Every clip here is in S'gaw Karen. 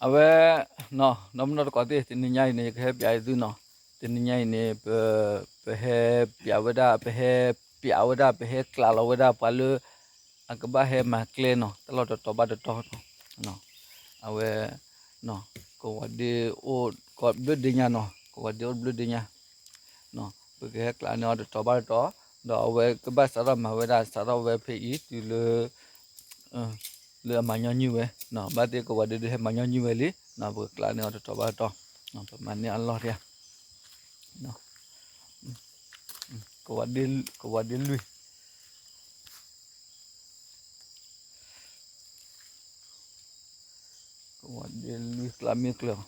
အဝဲ နီၢ် ဒီမုၢ်ဒီတကိးသ့ၣ် တနံၤညါအံၤန့ၣ် ယကဟဲပျးသုနီၤ, တနံၤညါအံၤန့ၣ် ပ ပဟဲပျးဝဲဒၣ် ပဟဲပျးဝဲဒၣ် ပဟဲကျးလီၤဝဲဒၣ်ပှၤလၢ အကဘၣ်ဟဲမၤကျဲနီၤ တၢ်လီၢ်တတီၤဘၣ်တတီၤနီၤ, အဝဲ ကဝီၤဒ့အိၣ်တဘျုးဒ့ညါနီၤ, ကဝီၤဒ့အိၣ်တဘျုးဒ့ညါ ပကဟဲကျးန့ၢ်အီၤတတီၤဘၣ်တတီၤ, ဒီးအဝဲကဘၣ်စးထီၣ်မၤဝဲဒၣ် စးထီၣ်ဝဲဖဲအံၤတုၤလၢ လၢအမၤညီနုၢ်ဝဲ, ဘၣ်သ့ၣ်ကဝီၤဒ့ဒုးဟဲမၤညီနုၢ်ဝဲလံ, ပကကျးန့ၢ်အီၤတတီၤဘၣ်တတီၤ, ပမၤန့ၢ်အလီၢ်တယၤ, ကဝီၤဒ့လွံၢ် ကဝီၤဒ့လွံၢ်ကျးမ့ၢ်ကျၢၤ,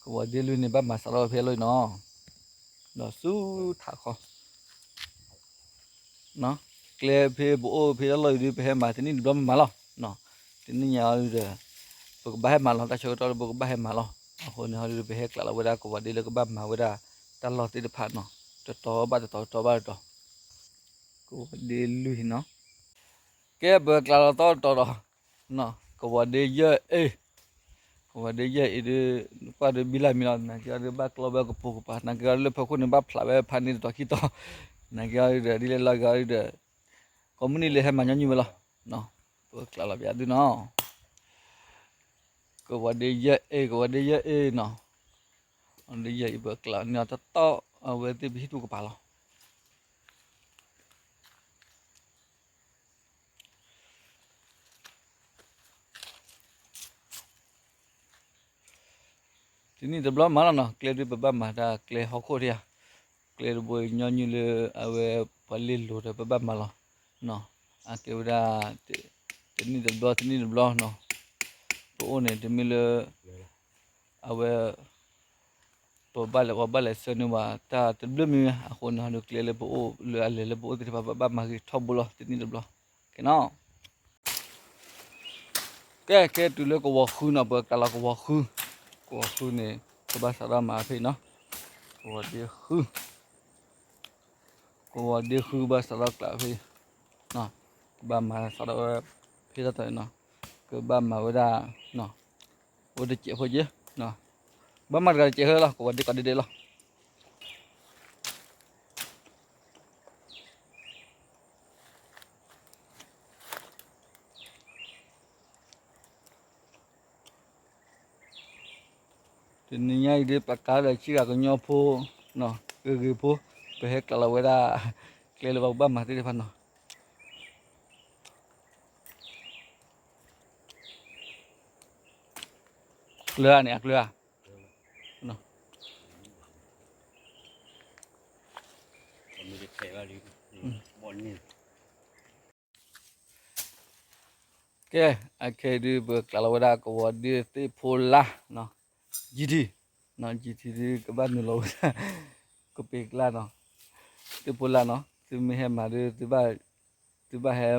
ကဝီၤဒ့လွံၢ်န့ၣ် ဘၣ်မၤစးထီၣ်ဝဲဖဲအလီၢ်အံၤနီၤ, ဒီးဆူထးခီ ကျဲဖဲပအိၣ်ဖဲအလီၢ်အံၤဒုး ပဟဲမၤတနံၣ်တဘျီမၤလီၤ, တနံၣ်ညါအံၤဒီး ပကဘၣ်ဟဲမၤလီၤ တၢ်ဆၢကတီၢ်ဒီး ပကဘၣ်ဟဲမၤလီၤ, အဃိန့ၣ်ဟီဒုး ပဟဲကျးလီၤဝဲဒၣ်ကဝီၤဒ့လၢကဘၣ်မၤဝဲဒၣ် တၢ်လီၢ်သ့ၣ်တဖၣ်နီၤ, တတီၤဘၣ်တတီၤ တတီၤဘၣ်တတီၤ, ကဝီၤဒ့လွံၢ်နီၤ, ကဲပကျးလီၤသီတတီၤဒီး ကဝီၤဒ့ယဲၢ်အ့ၣ်, ကဝီၤဒ့ယဲၢ်အ့ၣ်ဒုး ကွၢ်ဒုးဘံလၢ်မံလီၤ, နာ်က့အီၤဒုးဘၣ်ကျီဝဲကပိာ်ကပၤ, နာ်က့အီၤဒုးလၢဖီခိၣ်န့ၣ် ဘၣ်ဖျးဝဲဖးန့ၢ်တတီၤခံတီၤ, နာ်က့အီၤဒုးဒီး ဒ်လဲၣ်လီၤက့ၤအီၤဒုးဒီး ကိးမုၢ်နံၤလၢဟဲမၤညီနုၢ်ဝဲလီၤ, ပကျးလီၤပယၤသုနီၤ, ကဝီၤဒ့ယဲၢ်အ့ၣ် ကဝီၤဒ့ယဲၢ်အ့ၣ်နီၤ, ဒ့ယဲၢ်အ့ၣ်ပကျးန့ၢ်အီၤတတီၤ အဝဲသ့ၣ်ပဟံၣ်ထူၣ်ကပၤလီၤ. တနံၣ်တဘျီမၤလီၤနီၤ, ကျဲဒုးပဘၣ်မၤတၢ်ကျဲဟီၣ်ခိၣ်တယၤ, ကျဲတဘိညီနုၢ်လၢအဝဲပှၤလ့လိာ်ဒီးပဘၣ်မၤလီၤ, အကဲဝဲဒၣ် တနံၣ်တဘျီ တနံၣ်တဘျီနီၤ, ပအိၣ်န့ၣ်တမ့ၢ်လၢ အဝဲ ပဘၣ်လဲၤ ပဘၣ်လဲၤဆှၢန့ၢ်ဝဲတၢ်တဘျုးမံၤမံၤ အဃိန့ၣ် ဟီဒုးကျဲလၢပအိၣ်လၢအလဲၤလၢပအိၣ်သ့ၣ်တဖၣ် ပဘၣ်မၤဂ့ၤထီဘိလီၤ တနံၣ်တဘျီ, ကဲနီၤ, ကဲ ကဲတုၤလၢကဝီၤဃုနီၤ, ပကျးလီၤကဝီၤဃု, ကဝီၤဃုန့ၣ် ပဘၣ်စးထီၣ်မၤဖဲအံၤနီၤ, ကဝီၤဒ့ဃု ကဝီၤဒ့ဃုဘၣ်စးထီၣ်ကျးဖဲအံၤ, ကဘၣ်မၤစးထီၣ်ဝဲ ဖဲတၢ်တီၤအံၤနီၤ, ကဘၣ်မၤဝဲဒၣ် အိၣ်တစဲးဖိက့, ဘၣ်မၤတဂၤတစဲးဟဲလီၤ, ကဝီၤဒ့ကိးဒ့ဒ့လီၤ. တနံၤညါအံၤဒ် ပကါဒီးဆံဂၤကညီဖိ, ဂ့ၤဂ့ၤဖိ, ပဟဲကျးလီၤဝဲဒၣ် ကျဲလၢပကဘၣ်မၤသ့ၣ်တဖၣ်နီၤ. ကျၢၤဧါန့ၣ် အကျၢၤဧါ. ကဲ အခဲအံၤဒုး ပကျးလီၤဝဲဒၣ်ကဝီၤဒ့သ့ၣ်ဖိလါ, ကံထံ, ကံထံဒုးကဘၣ်နုာ်လီၤဝဲဒၣ် ကပ့ၤကျါနီၤ, သ့ၣ်ဖိလါနီၤ, သုမ့ၢ်ဟဲမၤဒုး သုဘၣ်ဟဲ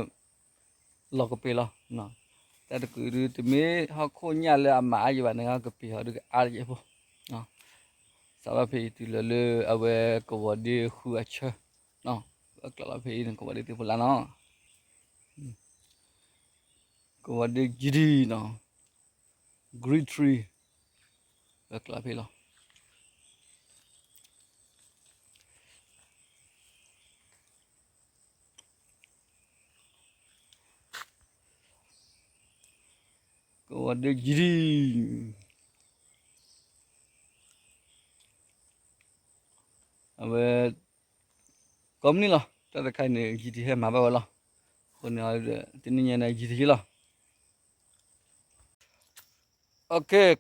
လီၤကပ့ၤလီၤ. တၢ်တကုာ်ဒုး တမ့ၢ်ဟီၣ်ခိၣ်ညၣ်လၢအမၤအါယံၤဘၣ်န့ၣ် ကပ့ၤဟီဒုးကအါတက့ၢ်ဖိ, စးထီၣ်ဖဲအံၤတုၤလီၤလၢအဝဲကဝီၤဒ့ဃုအဆၢ, ပကျးလီၤဖဲအံၤန့ၣ် ကဝီၤဒ့သ့ၣ်ဖိလါနီၤ, ကဝီၤဒ့ကံထံနီၤ, green tree, ပကျးဖဲအံၤလီၤ. ကဝီၤဒ့ကံထံ, အဝဲ ကိးမုၢ်နံၤလီၤ, တၢ်တခါအံၤန့ၣ် ယံာ်တဟဲမၤဘၣ်ဝဲလီၤ. အဃိန့ၣ် တနံၤညါန့ၣ် ယံာ်တဟဲလီၤ.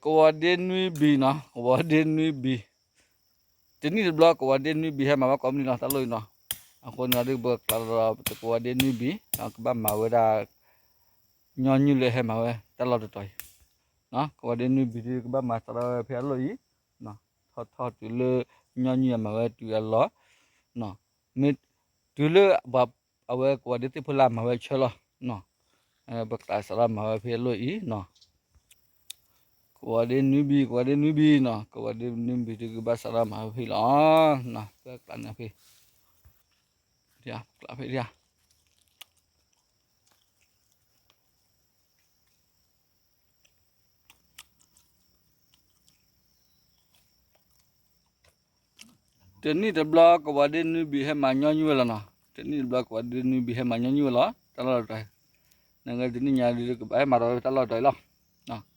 ကဝီၤဒ့နွံဘံနီၤ, ကဝီၤဒ့နွံဘံ, တနံၣ်တဘျီ ကဝီၤဒ့နွံဘံဟဲမၤဘၣ်ကိးမုၢ်နံၤလီၤ တၢ်လီၢ်အံၤနီၤ. အဃိန့ၣ် ဒ်ပကျးလီၤဒီး ကဝီၤဒ့နွံဘံ ကဘၣ်မၤဝဲဒၣ် ညီနုၢ်လၢဟဲမၤဝဲတၢ်လီၢ်တတီၤအံၤ, ကဝီၤဒ့နွံဘံဒုး ကဘၣ်မၤစးထီၣ်ဝဲဖဲအလီၢ်အံၤ, ထီၣ်ထီၣ်တုၤလၢ ညီနုၢ်အမၤဝဲတုၤအလီၢ်, မ့ၢ်တုၤလၢ အဝဲကဝီၤဒ့သ့ၣ်ဖိလါမၤဝဲအဆၢလီၤ. ပကျးစးထီၣ်မၤဝဲဖဲအလီၢ်အံၤနီၤ. ကဝီၤဒ့နွံဘံ, ကဝီၤဒ့နွံဘံနီၤ, ကဝီၤဒ့နွံဘံဒုးကဘၣ်စးထီၣ်မၤဝဲဖဲလီၤ. ပကျးန့ၣ်ဖဲ, ပကျးဖဲဒၣ်. တနံၣ်တဘျီကဝီၤဒ့နွံဘံၣ်ဟဲမၤညီနုၢ်ဝဲလီၤနီၤ, တနံၣ်တဘျီကဝီၤဒ့နွံဘံၣ်ဟဲမၤညီနုၢ်ဝဲလီၤ, တၢ်လီၢ်တတီၤ, နကဲတနံၣ်ညါဒ်ကဘၣ်ဟဲမၤဒီးဝဲတၢ်လီၢ်တတီၤအံၤလီၤ.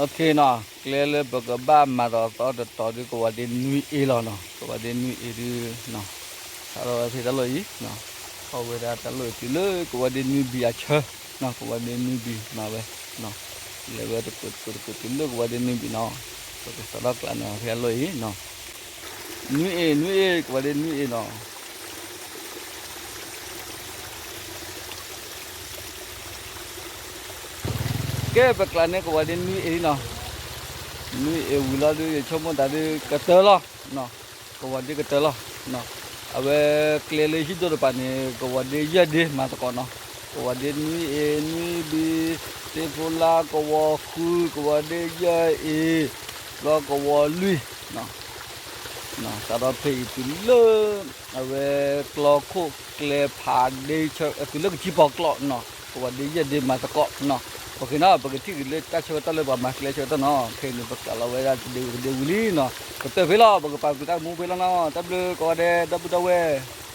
ကျဲလၢပကဘၣ်မၤဒီးသီတတီၤဒ်ကဝီၤဒ့နွံအ့လီၤနီၤ, ကဝီၤဒ့နွံအ့ဒ် စးထီၣ်ဝဲဖဲတၢ်လီၢ်အံၤ, ထီၣ်ဝဲဒၣ်တၢ်လီၢ်အံၤတုၤလၢကဝီၤဒ့နွံဘံၣ်အဆၢ, ကဝီၤဒ့နွံဘံၣ်မၤဝဲ, လဲၤဝဲတကိးတကိးတကိးတုၤလၢကဝီၤဒ့နွံဘံၣ်နီၤ, ပကစးထီၣ်ကျးန့ၣ်ဖဲတၢ်လီၢ်အံၤနီၤ, နွံအ့ နွံအ့ ကဝီၤဒ့နွံအ့နီၤ. ကဲ ပကျးန့ၢ်ကဝီၤဒ့နွံအ့နီၤ, နွံအ့ဝံၤလီၤဒုး ယဆိကမိၣ်သးဒုးကတၢၢ်လီၤ, ကဝီၤဒ့ကတၢၢ်လီၤ, အဝဲကျဲလၢဟံၣ်ဒိၣ်တပၤန့ၣ် ကဝီၤဒ့ယဲၢ်ဒ့မၤသကိးနီၤ, ကဝီၤဒ့နွံအ့ နွံဘံၣ်, သ့ၣ်ဖိလါ, ကဝီၤဃု, ကဝီၤဒ့ယဲၢ်အ့, ဘျီကဝီၤလွံၢ် စးထီၣ်ဖဲအံၤတုၤလၢ အဝဲကျီခိၣ်ကျဲဖးဒ့ဆၢ တုၤလၢကဆံပီၤကျီနီၤ, ကဝီၤဒ့ယဲၢ်ဒ့မၤသကိးနီၤ, ပဃ့နီၤ ပကထံၣ်က့ၤလၢတၢ်ဆၢကတီၢ်လၢပှၤမၤကျဲဆၢကတီၢ်နီၤ, ခဲအံၤန့ၣ် ပကျးလီၤဝဲဒၣ်တဒ့ဝံၤတဒ့ဝံၤလံနီၤ, ပတၢၢ်ဖဲလီၤ ပကပာ်ကွံာ်တၢ်မူဖဲလီၤနီၤ, တၢ်ဘျုးကိးဂၤဒဲး ဒီပုၢ်ဒီဝဲၢ်